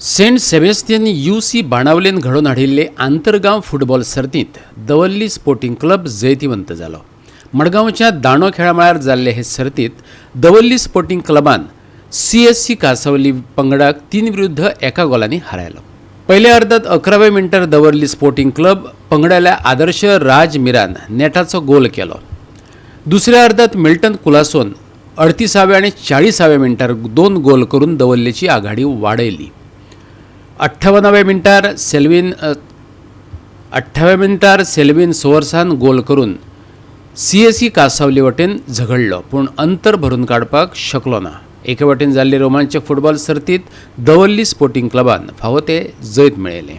Saint Sebastian UC बाणावलेन घडोवन हाडिल्ले आंतरगांव football सर्तींत दवर्ली स्पोर्टिंग क्लब जैतिवंत जालो. मडगांवच्या दांडो खेळा मळार जाल्ले हे सर्तींत दवर्ली स्पोर्टिंग क्लबान सीएससी कासावली पंगडाक 3-1 गोलांनी हारायलो. पयल्या अर्दांत 11व्या मिनटार दवर्ली स्पोर्टिंग क्लब पंगडाल्या आदर्श राज मिरान नेटाचो गोल केलो. दुसऱ्या अर्दांत मिल्टन कुलासोन 38व्या आनी 40व्या मिनटार 2 गोल करून दवर्लेची आघाडी वाडयली. 58व्या मिनटार सेल्विन सोवर्सान गोल करून सीएससी कासावली वटेन झगडलो, पूण अंतर भरून काडपाक शकलो ना. एके वटेन जाल्ले रोमांचक फुटबॉल सर्तींत दवर्ली स्पोर्टिंग क्लबान फावो ते जैत मेळयलें.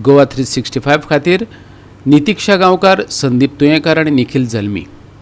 गोवा 365 खातीर नितिक्षा गांवकार, संदीप तुयेंकार आनी निखिल जल्मी.